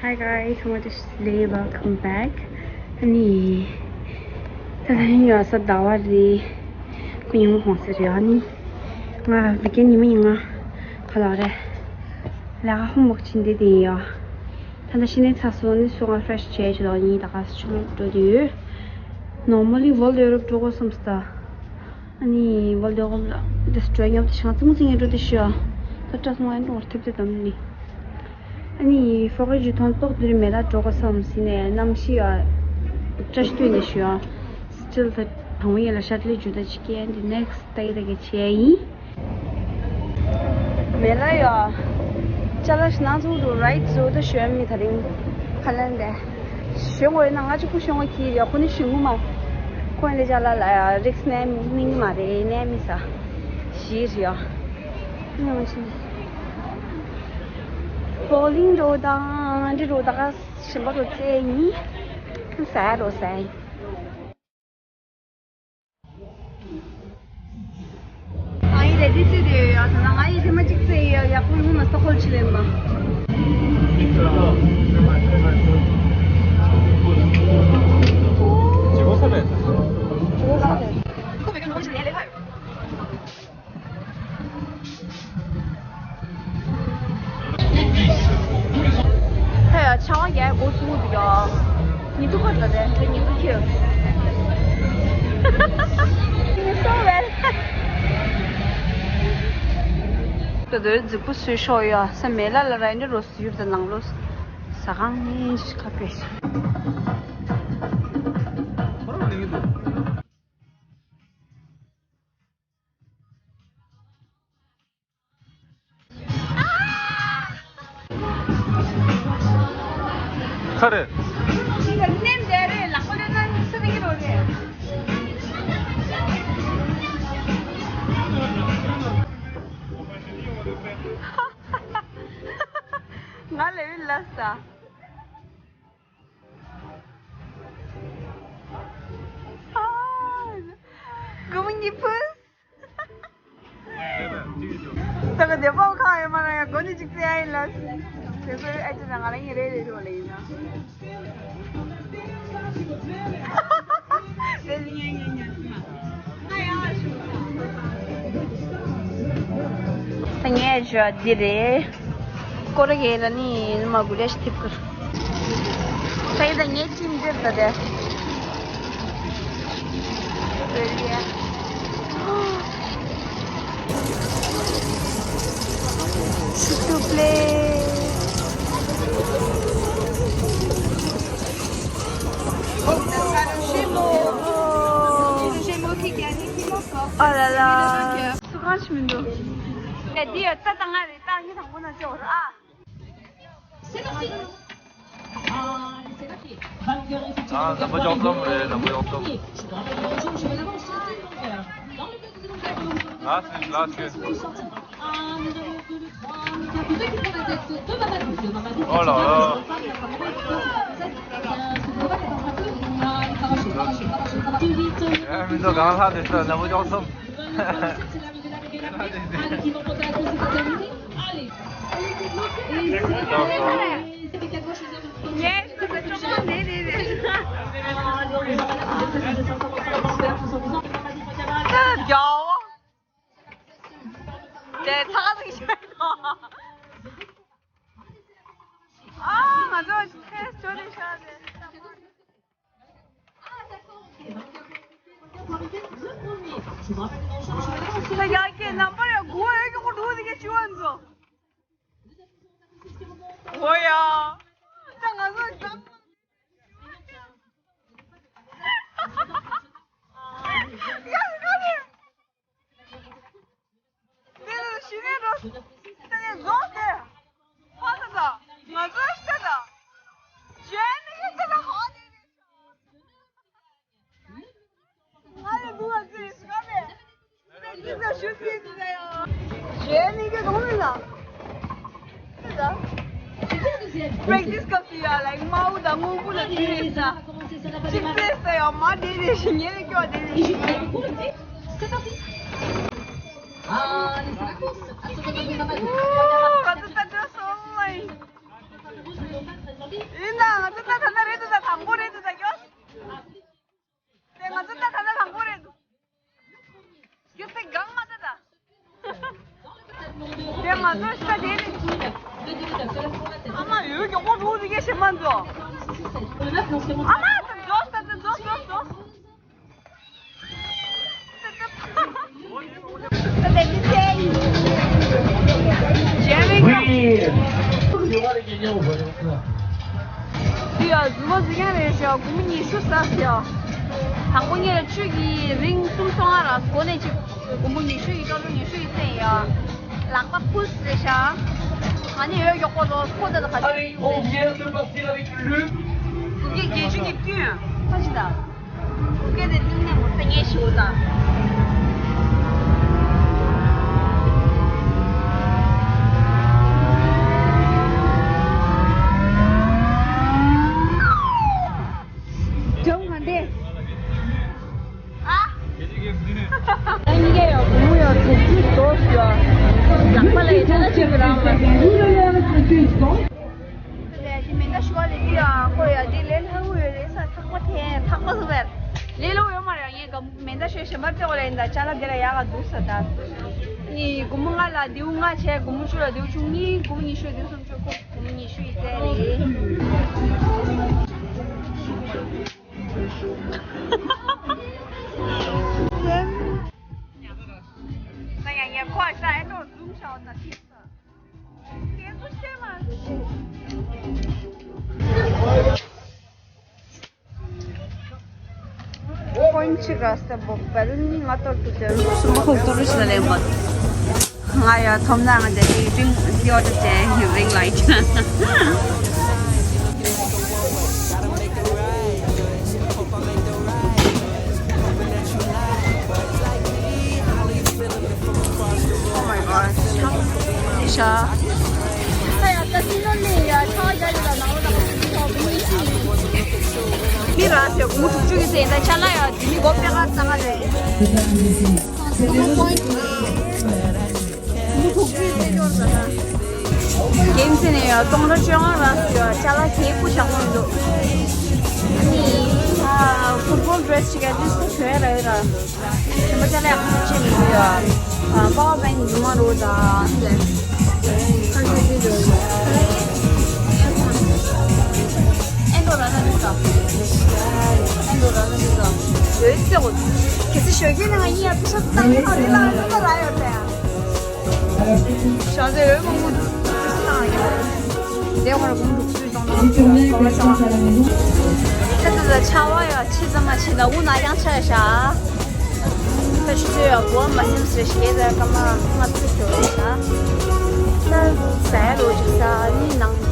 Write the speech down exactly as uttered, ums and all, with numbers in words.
Hi guys, how much today? Welcome back. ཨ་ནི། ད་ལྟ་ཡིན་ཡོད་ས་ཟླ་བ་རེད། ཁོ་ཉིན་མོ་ཧོང་ཟེར་ཡོད། ཨ་ནི། ང་བི་ཀན་ཉིན་མོ་ཡིན། ང་ག་ལ་རེད། ལས་ཀ་ཧོམ་ཝོག་བྱེད་འདི་དེ་ཡིན་ཡོད། ད་ལྟ་ཤི་ནས་ཚ་སོང་ནི་སོ་ང་ཕ་རེ་ཤི་བྱས་ཆོག་ཡིན། ད་ག་ས་ཆུ་ལོག་འགྲོ་དུས། ནོར་མལ་ལི་ཝོལ་ཡོ་རོབ་འགྲོ་དགོས་བསམ་སྟ། ཨ་ནི་ཝོལ་ཡོ་རོབ་ལ་འདི་སུ་འགྲོ་ཉོབ་དེ་ཤང་ཙི་མོ་ཙི་ངས་འགྲོ་དེ་ཤི་ཡ། ད་བཀྲ་སོང་ཨན་འགྲོ་བར་ཐེབས་ཏེ་དམ་ནི། ཨ་ནི་ཕོ་ཁ་ཇུ་ཐོན་ཏོག་དེ་རིང་མེ་ལ་འགྲོ་དགོས་བསམ་སི་ནས་གནམ་གཤིས་ཡ། བཀྲ་ཤིས་སྟོན་ནས་ཤི་ཡ། སི་ཊིལ་ད་དང་བོ་ཡ་ལ་ཤ་ཏི་ལི་ཇུ་ད་ཅི་ཀེ་ཨན་དི་ནེག་སི་ད་ཡི་ད་གེ་ཆེ་ཡིན། མེ་ལ་ཡ། ཅ་ལག་ཤི་ནང་ཚུགས་འགྲོ་རའིད་བཟོ་ད་ཤོད་མི་ད་རིང་། ཁ་ལན་དེ། ཞོན་གོ་ཡིན་ན་ང་གཅིག་པུ་ཞོན་གོ་གི་ཡོད། ཁོ་ནི་ཞོན་གོ་མ། ཁོ་ཡིན་ལས་ཅ་ལག་ལ་ཡ་རིགས་ནས་མི་མ་རེད་ནས་མི་ས། ཞིག་རེད་ཡ། ཡང་ཕྱིན། བོ་ལིང་འགྲོ་དང་འདི་འགྲོ་དང་ཞིམ་པོ་འགྲོ་རྩེ་ཡིན། ཟ་འགྲོ་ཟ་ཡིན། ཨ་ཡིན་ལས་འདི་ཚོས་དེ་ཡོད་ཡ། ད་ང་ཡིས་ཐེངས་མ་གཅིག་རྩེ་ཡོད་ཡག་པོ་ཡོང་མ་སོགས་ཁོལ་ཆི་ལེན་པ། ཧེ་ཡ། ཆང་བ་རྒྱག་འགོ་ཚུགས་འདུག་ཡ། ཉི་ཚུ་ཁོ་ད་རེད། ཉི་ཚུ་ཁྱོད། ཉི་ཚུ་བས། ད་དུ་རྫིག་པོ་བཟོས་ཤོག་ཡ། ས་མེ་ལ་ལ་ར་འདྲ་རོ་ཡུར་དང་ནང་ལོ། ཟ་ཁང་ནི་ཁ་པེ། ཁ་རེད། ང་ལས་བི་ལ་ས། ཨ། དགུ་མོ་གཉིས་ཕུ། ད་ག་བདེ་པོ་ཁ་ཡོད་མ་ར་ཡ་སྒོ་ནས་ཅིག་བཙལ་ཡ་ཡིན་ལ། དེ་ཚོ་ཨེ་ཅི་ན་ང་རང་གི་རེད་རེད་རོ་ལ་ཡིན་ན། དེ་ལ་ངས་ངས་ངས་ཟེར་ན། ད་ངས་ཞུ་བ་འདི་རེད། སྐོར་ར་གས་ལ་ནི་མ་གུ་རེ་ཞིག་ཐེབས་ཀྱི། ད་ཡིན་ད་ངས་ཅི་འདིར་ད་དེ། S'il te plaît. Oh là là. སུ་གང་ཞིག་མི་འདུག་ཨེ་འདི་ཡོད་ད་ད་ང་རེད། ད་ངས་དང་པོ་ན་ཅོག་ར། ཨ། ཨ། ལམ་པ་ཡོང་ཙམ་རེད། ལམ་པ་ཡོང་ཙམ། Last minute, last minute. Oh là là. ཨ། མི་ཚོ་གང་ལྷག་དེ་ཚོ་ལམ་པ་ཡོང་ཙམ། ད་ཡང་ཁྱེད་རྣམ་པར་ཡང་མགོ་ཡོད་ཀྱི་ཁོ་འདུག་ཟེར་གྱི་ཞུ་བ་ཚོ། འོ་ཡ། ད་ང་ཚོ་ཙམ། ཡ་ཁ་ནས། དེ་ལ་ཞི་ནས་འགྲོ། ད་ནས་རྫོགས་ཏེ། ཧ་ད་ད། ང་ཚོ་ཤི་ད་ད། ཇེ་ནི་ཡི་ད་ད་ཧ་ནས། ང་ལ་འདུག་ཨ་ཙི་སྐབས་རེད། ཅི་ཟ་ཞུ་ཙི་ཙི་ཟ་ཡ། ཞེས་ནི་གི་གོང་མིན་ལ། ཅི་ཟ། Practice སྐབས་སུ་ཡ་ལའིག་མའུ་དང་སྔོན་པོ་ལ་ཅི་རེད་ཟ། ཅི་ཙི་ཟ་ཡ་མ་དེ་རེད་ཞིག་ཉེ་རེ་སྐྱོ་བ་དེ་རེད་ཞིག་ཨོ་ང་ཚོ་ད་འགྲོ་སོང་ལའི། ཡིན་ད་ང་ཚོ་ད་ད་ལྟ་རེད་འདུག་ད་དང་པོ་རེད་འདུག་ད་ཡོ། དེ་ང་ཚོ་ད་ད་ལྟ་དང་པོ་རེད་འདུག་སྐྱོ་སེ་གང་མ་ད་ད། དེ་ང་ཚོ་ཤ་དེ་རེད། ཨ་མ་ཡོད་མགྱོགས་པོ་འགྲོ་འདི་གས་ཞེ་མ་འདུག་ཨ་མ་ད་འགྲོ་ད་ད་འགྲོ་འགྲོ་འགྲོ། Oui. Tu vois les gagnants, voilà. དེ་ཡ་གཟུགས་པོ་གཟིགས་མཁན་རེད་ཤག་སྒོར་མོ་ཉི་ཤུ་ཟ་ཟེར་ཡ། དང་པོ་ཉིད་ལ་ཆུ་གི་རིང་གསུམ་སོང་ང་ར་སྒོ་ནས་ཅིག་སྒོར་མོ་ཉི་ཤུ་ཡི་སྐབས་ལོ་ཉི་ཤུ་ཡི་བཙན་ཡ། ལག་པ་ཕུས་རེད་ཤག་ང་ནི་ཡོད་མགྱོགས་པོ་ལོ་ཁོ་ད་ད་ག་ཅིག་Allez, on vient de partir avec le གུ་གེ་བརྒྱད་ཅུ་གི་བདུན་ཁ་ཅིག་ད། གུ་གེ་དེ་གླིང་ནས་མོ་ས་ངན་ཞིག་འོ་ད། ཇོ་གང་དེ། ཨ། ཨ་ནི་ཡོ་བུ་མོ་ཡོ་དྲུག་ཅུ་དོ་ཡོ། ལག་པ་ལ་ཡི་ཆ་ལ་ཅིག་རང་ལ། དེ་ལས་ཀྱི་མེ་མདའ་ཤོར་ལེ་དུས་ཡང་ཁོ་ཡ་དེ་ལས་སླ་བོ་ཡོད་རེད་ས་ཐག་པ་འཐེན་ཐག་པ་ཟུག་པས། ལས་སླ་བོ་ཡོད་མ་རེད་ངས་ག་མེ་མདའ་ཤོར་གཞན་པ་སྤྲད་དགོས་ལ་ཡིན་ད་ཅ་ལག་དེ་ལ་ཡག་ག་འདུག་ས་ད། ནི་སྒོར་མོ་ལྔ་ལ་དེའུ་ལྔ་བྱས་སྒོར་མོ་བཅུ་ལ་དེའུ་བཅུ་གཉིས་སྒོར་མོ་ཉི་ཤུ་དེའུ་སུམ་ཅུ་ཁོ་སྒོར་མོ་ཉི་ཤུ་ཡི་རྩལ་རེད། ས་ཡ་ཡ་ཁོ་ཨ་ཤ་ཨེ་ཏོ་ཟུམ་ཤ་ཨོ་ད་ཐིག་ས། ཁོང་ཆི་ག་ས་བོ་པལ་ནི་ང་ཏོར་དུ་ཟེར། སུ་མ་ཁོག་ཏོ་རུ་ཤི་ན་ལེན་པ། ང་ཡ་ཐོམ་ན་ང་དེ་དེ་རིང་ཡོ་ཏ་ཅན་རིང་ལ་ཡིན། Oh my god. ཤ། མི་ར་ཟེར་གོང་དྲུག་ཅུ་ཡོད་ཟེར་ཡིན་ད་ཆ་ལ་ཡ་དེ་མི་སྒོ་པད་ཁ་ཙང་ང་རེད། རྒན་ཚེ་ནས་ཡ་སྟོང་ཕྲག་བཅོ་ལྔ་ར་ཟེར་ཡ་ཅ་ལག་གས་སྤུ་བཞག་གོ་འདུག་ཨ་ནི་ཨ་ཕུཊ་བོལ་ཌི་རེ་སི་ཅིག་ཨེ་ཊི་ལིསཊ་ཁོ་ཞོན་ཡ་ར་ཡོད་ར། ཞིམ་པོ་ཅ་ལག་ཡག་པོ་བྱེད་མི་འདུག་ཡ། ཨ་པ་ཝར་བེང་ཉི་མ་རོ་དང་། ཨེ་འགྲོ་ར་ན་མི་དང་། ཨེ་འགྲོ་ར་ན་མི་དང་། ཡོད་ཚེ་འོ། གལ་སྲིད་ཞོགས་ཀས་ནང་ཡིན་ཡ་པི་ཤ་བཏང་གི་ནོ་དེ་ལ་ཨེ་འགྲོ་ར་ཡོད་ད་ཡ། ཞང་ཚེ་ཡོད་མང་པོ་བཏང་ཡ། དེ་ཧོ་ར་གོང་དུ། ཁྱེད་ཚོ་ལ་ཆར་པ་ཡོད་ཆེ་ཙམ་མ་ཆེ་ན་དབུ་ན་ཡང་ཆ་ཡ་ཤ། ཁ་ཤུ་ཚོས་ཡོད་གོ་མ་སེམས་སེ་ཤེས་ད་ཀ་མ་ང་ཚོ་ཞོ་ཡ་ཤ། ད་ཟ་ཡ་རོ་ཅིག་ཟ་ནི་ནང་